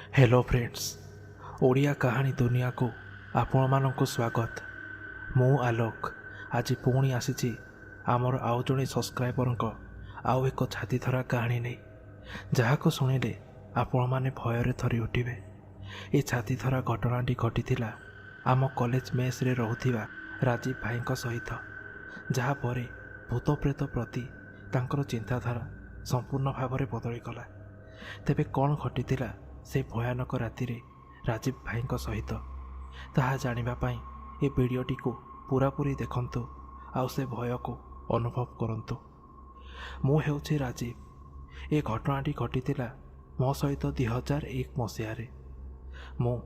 Hello friends, Odia କାହାଣୀ ଦୁନିଆକୁ ଆପଣମାନଙ୍କୁ ସ୍ୱାଗତ। ମୁଁ ଆଲୋକ ଆଜି ପୁଣି ଆସିଛି ଆମର ଆଉ ଜଣେ ସବସ୍କ୍ରାଇବରଙ୍କ ଆଉ ଏକ ଛାତିଥରା କାହାଣୀ ନେଇ, ଯାହାକୁ ଶୁଣିଲେ ଆପଣମାନେ ଭୟରେ ଥରି ଉଠିବେ। ଏ ଛାତିଥରା ଘଟଣାଟି ଘଟିଥିଲା ଆମ କଲେଜ ମେସ୍ରେ ରହୁଥିବା ରାଜୀବ ଭାଇଙ୍କ ସହିତ, ଯାହାପରେ ଭୂତପ୍ରେତ ପ୍ରତି ତାଙ୍କର ଚିନ୍ତାଧାରା ସମ୍ପୂର୍ଣ୍ଣ ଭାବରେ ବଦଳିଗଲା। ତେବେ କ'ଣ ଘଟିଥିଲା ସେ ଭୟାନକ ରାତିରେ ରାଜୀବ ଭାଇଙ୍କ ସହିତ, ତାହା ଜାଣିବା ପାଇଁ ଏ ଭିଡ଼ିଓଟିକୁ ପୂରାପୂରି ଦେଖନ୍ତୁ ଆଉ ସେ ଭୟକୁ ଅନୁଭବ କରନ୍ତୁ। ମୁଁ ହେଉଛି ରାଜୀବ। ଏ ଘଟଣାଟି ଘଟିଥିଲା ମୋ ସହିତ 2001 ମସିହାରେ। ମୁଁ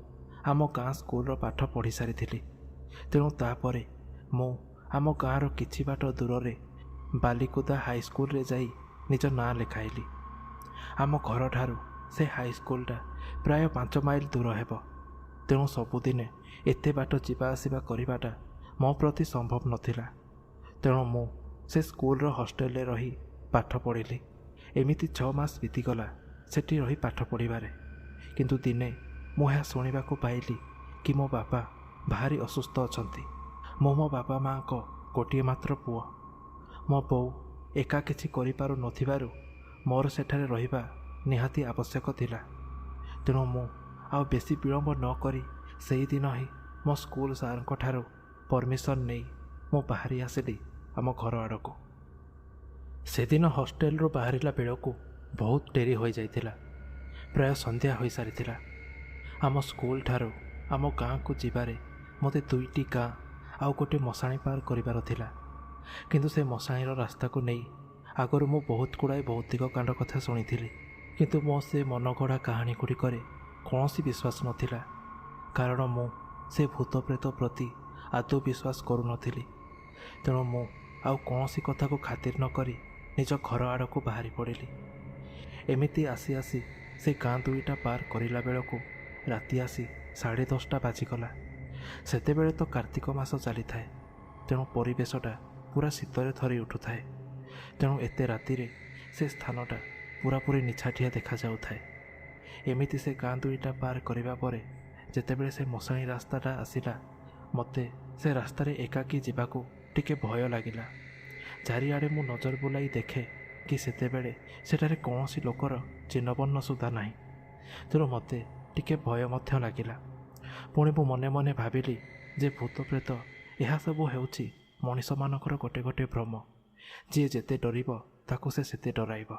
ଆମ ଗାଁ ସ୍କୁଲର ପାଠ ପଢ଼ି ସାରିଥିଲି, ତେଣୁ ତାପରେ ମୁଁ ଆମ ଗାଁର କିଛି ବାଟ ଦୂରରେ ବାଲିକୁଦା ହାଇସ୍କୁଲରେ ଯାଇ ନିଜ ନାଁ ଲେଖାଇଲି। ଆମ ଘରଠାରୁ ସେ ହାଇସ୍କୁଲଟା ପ୍ରାୟ 5 ମାଇଲ ଦୂର ହେବ, ତେଣୁ ସବୁଦିନେ ଏତେ ବାଟ ଯିବା ଆସିବା କରିବାଟା ମୋ ପ୍ରତି ସମ୍ଭବ ନଥିଲା। ତେଣୁ ମୁଁ ସେ ସ୍କୁଲର ହଷ୍ଟେଲରେ ରହି ପାଠ ପଢ଼ିଲି। ଏମିତି 6 ମାସ ବିତିଗଲା ସେଠି ରହି ପାଠ ପଢ଼ିବାରେ। କିନ୍ତୁ ଦିନେ ମୁଁ ଏହା ଶୁଣିବାକୁ ପାଇଲି କି ମୋ ବାପା ଭାରି ଅସୁସ୍ଥ ଅଛନ୍ତି। ମୁଁ ମୋ ବାପା ମାଆଙ୍କ ଗୋଟିଏ ମାତ୍ର ପୁଅ। ମୋ ବୋଉ ଏକା କିଛି କରିପାରୁନଥିବାରୁ ମୋର ସେଠାରେ ରହିବା ନିହାତି ଆବଶ୍ୟକ ଥିଲା। ତେଣୁ ମୁଁ ଆଉ ବେଶୀ ବିଳମ୍ବ ନ କରି ସେଇଦିନ ହିଁ ମୋ ସ୍କୁଲ ସାର୍ଙ୍କ ଠାରୁ ପରମିସନ୍ ନେଇ ମୁଁ ବାହାରି ଆସିଲି ଆମ ଘର ଆଡ଼କୁ। ସେଦିନ ହଷ୍ଟେଲରୁ ବାହାରିଲା ବେଳକୁ ବହୁତ ଡେରି ହୋଇଯାଇଥିଲା, ପ୍ରାୟ ସନ୍ଧ୍ୟା ହୋଇସାରିଥିଲା। ଆମ ସ୍କୁଲ ଠାରୁ ଆମ ଗାଁକୁ ଯିବାରେ ମୋତେ 2ଟି ଗାଁ ଆଉ ଗୋଟେ ମଶାଣି ପାର କରିବାର ଥିଲା। କିନ୍ତୁ ସେ ମଶାଣିର ରାସ୍ତାକୁ ନେଇ ଆଗରୁ ମୁଁ ବହୁତ ଗୁଡ଼ାଏ ଭୌତିକ କାଣ୍ଡ କଥା ଶୁଣିଥିଲି, କିନ୍ତୁ ମୋ ସେ ମନଗଢ଼ା କାହାଣୀ ଗୁଡ଼ିକରେ କୌଣସି ବିଶ୍ୱାସ ନଥିଲା, କାରଣ ମୁଁ ସେ ଭୂତପ୍ରେତ ପ୍ରତି ଆଦୌ ବିଶ୍ୱାସ କରୁନଥିଲି। ତେଣୁ ମୁଁ ଆଉ କୌଣସି କଥାକୁ ଖାତିର ନ କରି ନିଜ ଘର ଆଡ଼କୁ ବାହାରି ପଡ଼ିଲି। ଏମିତି ଆସି ଆସି ସେ ଗାଁ 2ଟା ପାର କରିଲା ବେଳକୁ ରାତି ଆସି 10:30 ବାଜିଗଲା। ସେତେବେଳେ ତ କାର୍ତ୍ତିକ ମାସ ଚାଲିଥାଏ, ତେଣୁ ପରିବେଶଟା ପୁରା ଶୀତରେ ଥରି ଉଠୁଥାଏ। ତେଣୁ ଏତେ ରାତିରେ ସେ ସ୍ଥାନଟା ପୁରାପୁରି ନିଛାଟିଆ ଦେଖାଯାଉଥାଏ। ଏମିତି ସେ ଗାଁ 2ଟା ପାର କରିବା ପରେ ଯେତେବେଳେ ସେ ମଶାଣି ରାସ୍ତାଟା ଆସିଲା, ମୋତେ ସେ ରାସ୍ତାରେ ଏକାକୀ ଯିବାକୁ ଟିକେ ଭୟ ଲାଗିଲା। ଚାରିଆଡ଼େ ମୁଁ ନଜର ବୁଲାଇ ଦେଖେ କି ସେତେବେଳେ ସେଠାରେ କୌଣସି ଲୋକର ଚିହ୍ନବର୍ଣ୍ଣ ସୁଦ୍ଧା ନାହିଁ, ତେଣୁ ମୋତେ ଟିକେ ଭୟ ମଧ୍ୟ ଲାଗିଲା। ପୁଣି ମୁଁ ମନେ ମନେ ଭାବିଲି ଯେ ଭୂତପ୍ରେତ ଏହା ସବୁ ହେଉଛି ମଣିଷମାନଙ୍କର ଗୋଟେ ଗୋଟେ ଭ୍ରମ, ଯିଏ ଯେତେ ଡରିବ ତାକୁ ସେ ସେତେ ଡରାଇବ।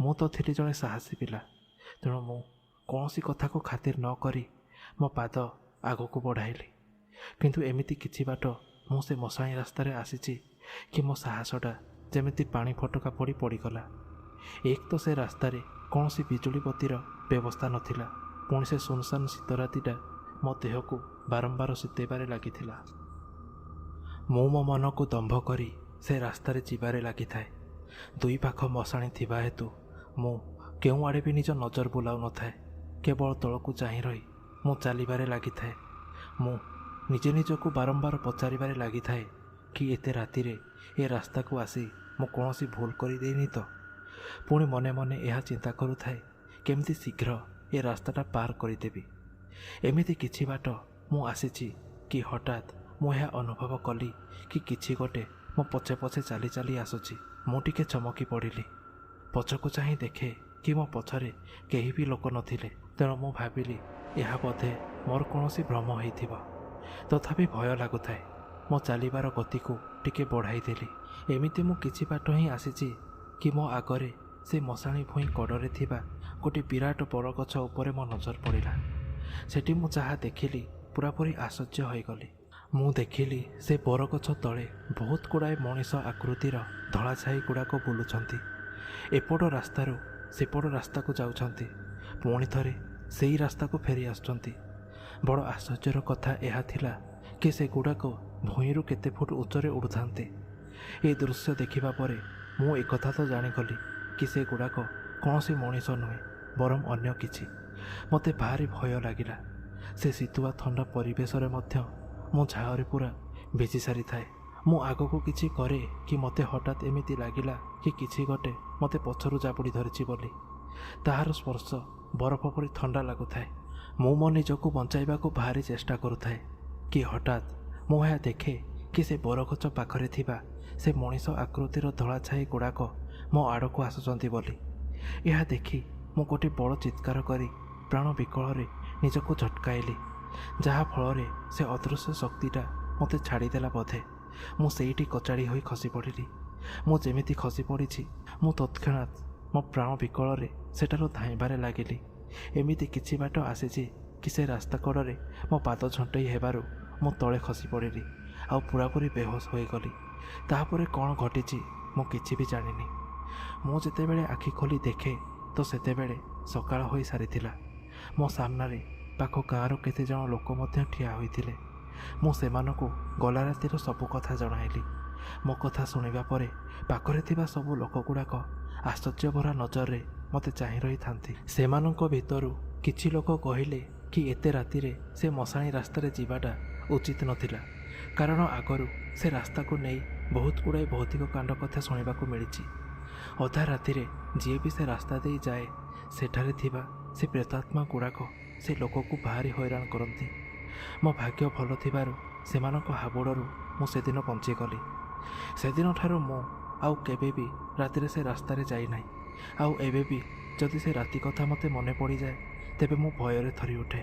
ମୁଁ ତ ଥିଲି ଜଣେ ସାହସୀ ପିଲା, ତେଣୁ ମୁଁ କୌଣସି କଥାକୁ ଖାତିର ନ କରି ମୋ ପାଦ ଆଗକୁ ବଢ଼ାଇଲି। କିନ୍ତୁ ଏମିତି କିଛି ବାଟ ମୁଁ ସେ ମଶାଣି ରାସ୍ତାରେ ଆସିଛି କି ମୋ ସାହସଟା ଯେମିତି ପାଣି ଫଟକା ପଡ଼ି ପଡ଼ିଗଲା। ଏକ ତ ସେ ରାସ୍ତାରେ କୌଣସି ବିଜୁଳି ବତିର ବ୍ୟବସ୍ଥା ନଥିଲା, ପୁଣି ସେ ସୁନସାନ ଶୀତ ରାତିଟା ମୋ ଦେହକୁ ବାରମ୍ବାର ଶୀତେଇବାରେ ଲାଗିଥିଲା। ମୁଁ ମୋ ମନକୁ ଦମ୍ଭ କରି ସେ ରାସ୍ତାରେ ଯିବାରେ ଲାଗିଥାଏ। ଦୁଇ ପାଖ ମଶାଣି ଥିବା ହେତୁ ମୁଁ କେଉଁଆଡ଼େ ବି ନିଜ ନଜର ବୁଲାଉନଥାଏ, କେବଳ ତଳକୁ ଚାହିଁ ରହି ମୁଁ ଚାଲିବାରେ ଲାଗିଥାଏ। ମୁଁ ନିଜେ ନିଜକୁ ବାରମ୍ବାର ପଚାରିବାରେ ଲାଗିଥାଏ କି ଏତେ ରାତିରେ ଏ ରାସ୍ତାକୁ ଆସି ମୁଁ କୌଣସି ଭୁଲ କରିଦେଇନି ତ? ପୁଣି ମନେ ମନେ ଏହା ଚିନ୍ତା କରୁଥାଏ କେମିତି ଶୀଘ୍ର ଏ ରାସ୍ତାଟା ପାର କରିଦେବି। ଏମିତି କିଛି ବାଟ ମୁଁ ଆସିଛି କି ହଠାତ୍ ମୁଁ ଏହା ଅନୁଭବ କଲି କି କିଛି ଗୋଟେ ମୋ ପଛେ ପଛେ ଚାଲି ଚାଲି ଆସୁଛି। ମୁଁ ଟିକେ ଚମକି ପଡ଼ିଲି। ପଛକୁ ଚାହିଁ ଦେଖେ କି ମୋ ପଛରେ କେହି ବି ଲୋକ ନଥିଲେ, ତେଣୁ ମୁଁ ଭାବିଲି ଏହା ବୋଧେ ମୋର କୌଣସି ଭ୍ରମ ହେଇଥିବ। ତଥାପି ଭୟ ଲାଗୁଥାଏ। ମୋ ଚାଲିବାର ଗତିକୁ ଟିକେ ବଢ଼ାଇ ଦେଲି। ଏମିତି ମୁଁ କିଛି ବାଟ ହିଁ ଆସିଛି କି ମୋ ଆଗରେ ସେ ମଶାଣି ଭୂଇଁ କଡ଼ରେ ଥିବା ଗୋଟିଏ ବିରାଟ ବରଗଛ ଉପରେ ମୋ ନଜର ପଡ଼ିଲା। ସେଠି ମୁଁ ଯାହା ଦେଖିଲି ପୁରାପୁରି ଆଶ୍ଚର୍ଯ୍ୟ ହୋଇଗଲି। ମୁଁ ଦେଖିଲି ସେ ବରଗଛ ତଳେ ବହୁତ ଗୁଡ଼ାଏ ମଣିଷ ଆକୃତିର ଧଳା ଛାଇ ଗୁଡ଼ାକ ବୁଲୁଛନ୍ତି। ଏପଟ ରାସ୍ତାରୁ ସେପଟ ରାସ୍ତାକୁ ଯାଉଛନ୍ତି, ପୁଣି ଥରେ ସେଇ ରାସ୍ତାକୁ ଫେରି ଆସୁଛନ୍ତି। ବଡ଼ ଆଶ୍ଚର୍ଯ୍ୟର କଥା ଏହା ଥିଲା କି ସେଗୁଡ଼ାକ ଭୂଇଁରୁ କେତେ ଫୁଟ ଉଚ୍ଚରେ ଉଡ଼ୁଥାନ୍ତି। ଏ ଦୃଶ୍ୟ ଦେଖିବା ପରେ ମୁଁ ଏକଥା ତ ଜାଣିଗଲି କି ସେଗୁଡ଼ାକ କୌଣସି ମଣିଷ ନୁହେଁ, ବରଂ ଅନ୍ୟ କିଛି। ମୋତେ ଭାରି ଭୟ ଲାଗିଲା। ସେ ଶୀତୁଆ ଥଣ୍ଡା ପରିବେଶରେ ମଧ୍ୟ ମୁଁ ଝାଳରେ ପୁରା ଭିଜି ସାରିଥାଏ। ମୁଁ ଆଗକୁ କିଛି କରେ କି ମୋତେ ହଠାତ୍ ଏମିତି ଲାଗିଲା କି କିଛି ଗୋଟେ ମୋତେ ପଛରୁ ଜାବୁଡ଼ି ଧରିଛି ବୋଲି। ତାହାର ସ୍ପର୍ଶ ବରଫ ପରି ଥଣ୍ଡା ଲାଗୁଥାଏ। ମୁଁ ମୋ ନିଜକୁ ବଞ୍ଚାଇବାକୁ ଭାରି ଚେଷ୍ଟା କରୁଥାଏ କି ହଠାତ୍ ମୁଁ ଏହା ଦେଖେ କି ସେ ବରଗଛ ପାଖରେ ଥିବା ସେ ମଣିଷ ଆକୃତିର ଧଳା ଛାଇ ଗୁଡ଼ାକ ମୋ ଆଡ଼କୁ ଆସୁଛନ୍ତି ବୋଲି। ଏହା ଦେଖି ମୁଁ ଗୋଟିଏ ବଡ଼ ଚିତ୍କାର କରି ପ୍ରାଣ ବିକଳରେ ନିଜକୁ ଝଟକାଇଲି, ଯାହାଫଳରେ ସେ ଅଦୃଶ୍ୟ ଶକ୍ତିଟା ମୋତେ ଛାଡ଼ିଦେଲା ବୋଧେ। ମୁଁ ସେଇଠି କଚାଡ଼ି ହୋଇ ଖସି ପଡ଼ିଲି। ମୁଁ ଯେମିତି ଖସି ପଡ଼ିଛି, ମୁଁ ତତ୍କ୍ଷଣାତ୍ ମୋ ପ୍ରାଣ ବିକଳରେ ସେଠାରୁ ଧାଇଁବାରେ ଲାଗିଲି। ଏମିତି କିଛି ବାଟ ଆସିଛି କି ସେ ରାସ୍ତା କଡ଼ରେ ମୋ ପାଦ ଝଣ୍ଟେଇ ହେବାରୁ ମୁଁ ତଳେ ଖସି ପଡ଼ିଲି ଆଉ ପୂରାପୂରି ବେହୋସ ହୋଇଗଲି। ତାପରେ କ'ଣ ଘଟିଛି ମୁଁ କିଛି ବି ଜାଣିନି। ମୁଁ ଯେତେବେଳେ ଆଖି ଖୋଲି ଦେଖେ ତ ସେତେବେଳେ ସକାଳ ହୋଇ ସାରିଥିଲା। ମୋ ସାମ୍ନାରେ ପାଖ ଗାଁର କେତେଜଣ ଲୋକ ମଧ୍ୟ ଠିଆ ହୋଇଥିଲେ। ମୁଁ ସେମାନଙ୍କୁ ଗଲା ରାତିର ସବୁ କଥା ଜଣାଇଲି। ମୋ କଥା ଶୁଣିବା ପରେ ପାଖରେ ଥିବା ସବୁ ଲୋକଗୁଡ଼ାକ ଆଶ୍ଚର୍ଯ୍ୟଭରା ନଜରରେ ମୋତେ ଚାହିଁ ରହିଥାନ୍ତି। ସେମାନଙ୍କ ଭିତରୁ କିଛି ଲୋକ କହିଲେ କି ଏତେ ରାତିରେ ସେ ମଶାଣି ରାସ୍ତାରେ ଯିବାଟା ଉଚିତ ନଥିଲା, କାରଣ ଆଗରୁ ସେ ରାସ୍ତାକୁ ନେଇ ବହୁତ ଗୁଡ଼ାଏ ଭୌତିକ କାଣ୍ଡ କଥା ଶୁଣିବାକୁ ମିଳିଛି। ଅଧା ରାତିରେ ଯିଏ ବି ସେ ରାସ୍ତା ଦେଇ ଯାଏ, ସେଠାରେ ଥିବା ସେ ପ୍ରେତାତ୍ମା ଗୁଡ଼ାକ ସେ ଲୋକକୁ ଭାରି ହଇରାଣ କରନ୍ତି। ମୋ ଭାଗ୍ୟ ଭଲ ଥିବାରୁ ସେମାନଙ୍କ ହାବୁଡ଼ରୁ ମୁଁ ସେଦିନ ବଞ୍ଚିଗଲି। ସେଦିନଠାରୁ ମୁଁ ଆଉ କେବେ ବି ରାତିରେ ସେ ରାସ୍ତାରେ ଯାଇନାହିଁ। ଆଉ ଏବେ ବି ଯଦି ସେ ରାତି କଥା ମୋତେ ମନେ ପଡ଼ିଯାଏ, ତେବେ ମୁଁ ଭୟରେ ଥରି ଉଠେ।